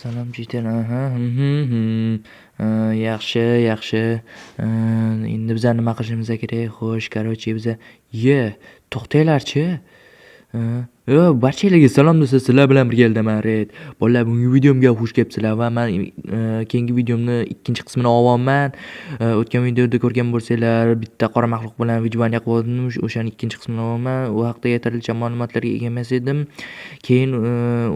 Salom cheater. Aha. Yaxshi, yaxshi. Endi biza nima qilishimiz kerak? Xo'sh, короче, biza ye, to'xtanglarchi. Barchalarga salom do'stlar, sizlar bilan birga man Red. Bolalar, bugungi videomga xush kelibsizlar va man keyingi videomni ikkinchi qismini olyapman. O'tgan videoda ko'rgan bo'lsanglar, bitta qora maxluq bilan выживание qilgandim, o'shani ikkinchi qismini olyapman. U haqda yetarlicha ma'lumotlarga ega emas edim. Keyin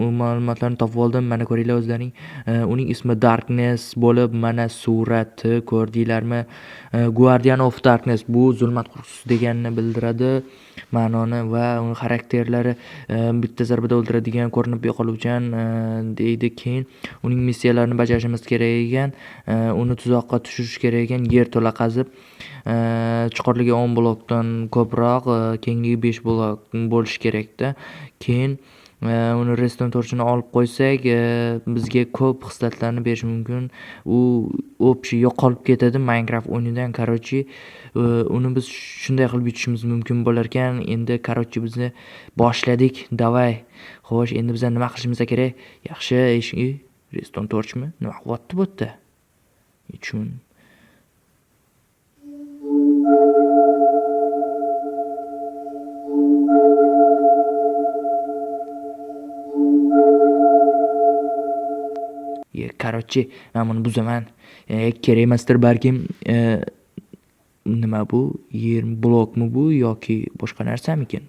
u ma'lumotlarni topib oldim. Mana ko'ringlar o'zlaring. Uning ismi Darkness bo'lib, mana surati ko'rdinglarmi? Guardian of Darkness, bu zulmat qo'riqchisi deganini bildiradi ma'noni va uning xarakterlari bitta zarbada o'ldiradigan, ko'rinib yo'qoluvchan deydi. Keyin uning missiyalarini bajarishimiz kerak ekan, uni tuzoqqa tushirish kerak ekan, yer to'la qazib, chuqurligi 10 blokdan ko'proq, kengligi 5 blok bo'lishi kerakda. Keyin uni redstone torchini olib qo'ysak, bizga ko'p xislatlarni berishi mumkin. U общий yo'qolib ketadi Minecraft o'yinidan. Короче, uni biz shunday qilib yutishimiz mumkin bo'lar ekan. Endi короче bizni boshladik. Давай. Xo'sh, endi biz nima qilishimiz kerak? Yaxshi, redstone torchmi? Nima qilyapti bu yerda? Tushun. Короче, men buni buzaman. Kerak emasdir balkim. Nima bu? Yer blokmi bu yoki boshqa narsamikin?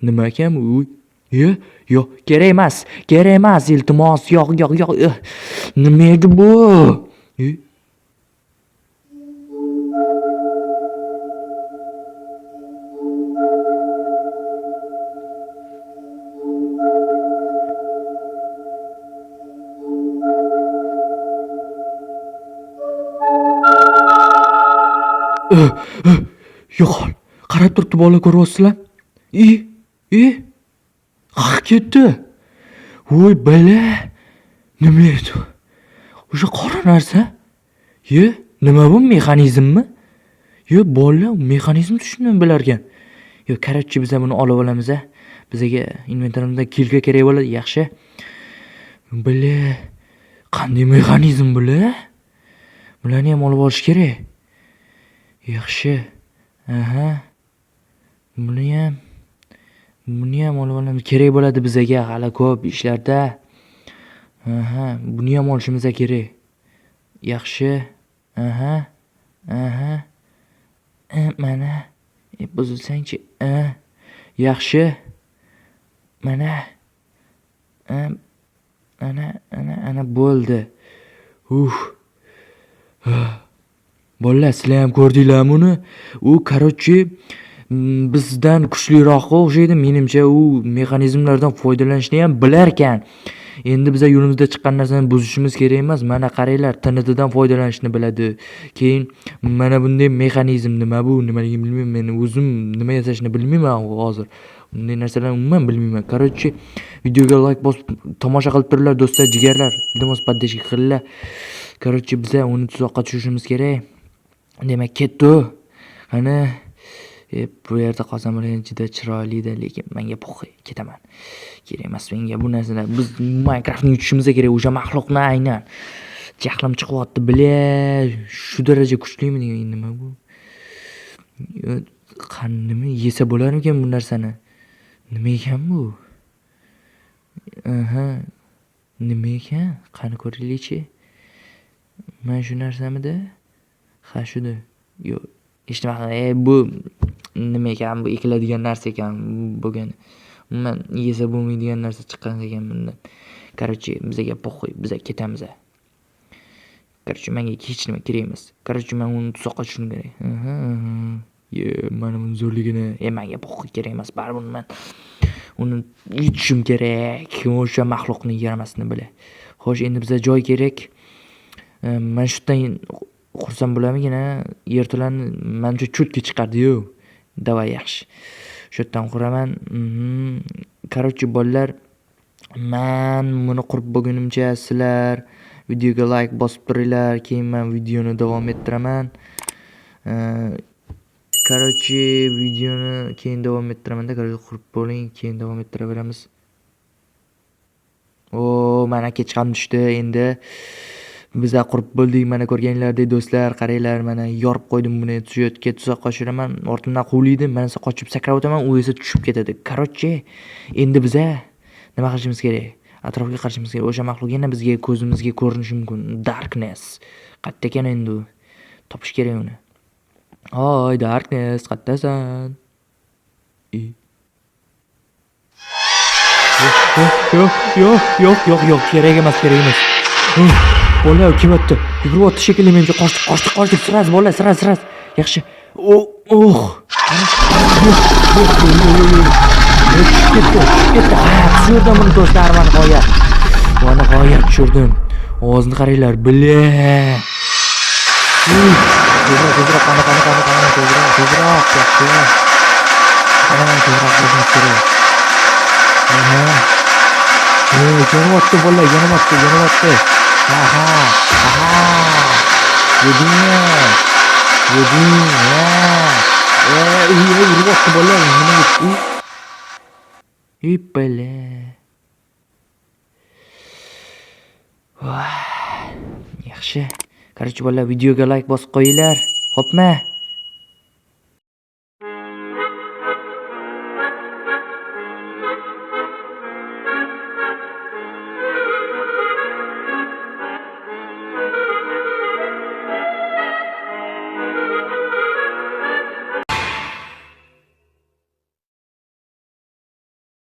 Nima ekan bu? Yo'q, kerak emas. Kerak emas, iltimos. Yo'q, yo'q, yo'q. Nima edi bu? Yo'qol. Qarab turibdi bola, ko'ryapsizlar? Qaq ketdi. Voy bala. Nima edi? O'sha qora narsa? Ye, nima bu, mexanizmmi? Ye, bola, mexanizm tushunib bilarkan. Yo, короче, biz buni olib olamiz a. Bizga inventarimizda kilka kerak bo'ladi, yaxshi. Bala, qanday mexanizm bular? Bularni ham olib olish kerak. Yaxshi. Aha. Buni ham olib olamiz. Kerak bo'ladi bizga hali ko'p ishlarda. Aha, buni ham olishimiz kerak. Yaxshi. Aha. Aha. Mana. Buzilsangchi. Yaxshi. Mana. Ana, ana, ana bo'ldi. Uf. Bolalar, sizlar ham ko'rdinglarmi uni? U короче bizdan kuchliroqqa o'xshaydi. Menimcha u mexanizmlardan foydalanishni ham bilar ekan. Endi biza yo'limizda chiqqan narsani buzishimiz kerak emas. Mana qaranglar, TNTdan foydalanishni biladi. Keyin mana bunday mexanizm nima bu, nimaligini bilmayman. Men o'zim nima yasashni bilmayman hozir. Bunday narsalarni umuman bilmayman. Короче, videoga like bosib tomosha qilib turinglar do'stlar, jigarlar. Iltimos поддержка qilinglar. Короче, biza uni tuzoqqa tushirishimiz kerak. Demak, ketdi. Qani, bu yerda qolsam bo'ladi, juda chiroyli-da, lekin menga po'xi, ketaman. Kerak emas menga bu narsalar. Biz Minecraftni yutishimiz kerak, o'sha maxluqni aynan. Jahlim chiqyapti, bile, shu daraja kuchlimi degan nima bu? Qani, nima yesa bo'larmikan bu narsani? Nima ekan bu? Aha. Nima ekan? Qani ko'raylikchi. Mana shu narsamidi? Ha, shuda. Yo'q, hech nima, bu nima ekan? Bu ekiladigan narsa ekan bo'lgan. Umuman yesa bo'lmaydigan narsa chiqqan ekan bundan. Короче, bizga po'xi, biza ketamiz. Короче, menga hech nima kerak emas. Короче, men uni tuzoqqa tushishim kerak. Aha. Ye, mana buni zo'rligini. Menga po'xi kerak emas, baribir men uni yutishim kerak. O'sha maxluqni yaramasini bila. Xo'sh, endi bizga joy kerak. Mana shu yerdan qursam bo'larmikin, a? Yerto'lani manimcha cho'tga chiqardi-yu. Davay, yaxshi. Shu yerdan quraman. Короче, bolalar, men buni qurib bo'lgunimcha sizlar videoga like bosib turinglar, keyin men videoni davom ettiraman. Короче, videoni keyin davom ettiramanda, короче, qurib bo'ling, keyin davom ettiraveramiz. O, mana kech ham tushdi endi. Biza qurib bo'ldik, mana ko'rganinglardek do'stlar, qaranglar, mana yorib qo'ydim buni, shu yerga tuzoqqa tushiraman, ortimdan quvlaydi, man esa qochib sakrab o'taman, u esa tushib ketadi. Короче, endi biza nima qilishimiz kerak? Atrofga qarashimiz kerak. O'sha maxluq yana bizga ko'zimizga ko'rinishi mumkin. Darkness. Qayerda ekan endi u? Topish kerak uni. Hoy, Darkness, qayerdasan? E. Yo'q, yo'q, yo'q, yo'q, yo'q, yo'q, kerak emas, kerak emas. Bola kelyapti. Yuguryapti shekilli menimcha. Qochdik, qochdik, qochdik. Сразу, bola, сразу, сразу. Yaxshi. Oh. Yo'q, yo'q, yo'q, yo'q, yo'q. Tushib ketdi, tushib ketdi. Ha, tushirdim buni do'stlar, va nihoyat. Va nihoyat tushirdim. Ovozini qaranglar, бля. Tezroq, tezroq, qani, qani, qani, qani, tezroq, tezroq, yaxshi. Qani, tezroq qilishimiz kerak. Aha. Yonyapti bola, yonyapti, yonyapti. Aha, aha. Yedingmi? Yeding, ha. Uryapti bola, nimaga? Ey, бля. Yaxshi. Короче, bola, videoga like bosib qo'yinglar. Xo'pmi?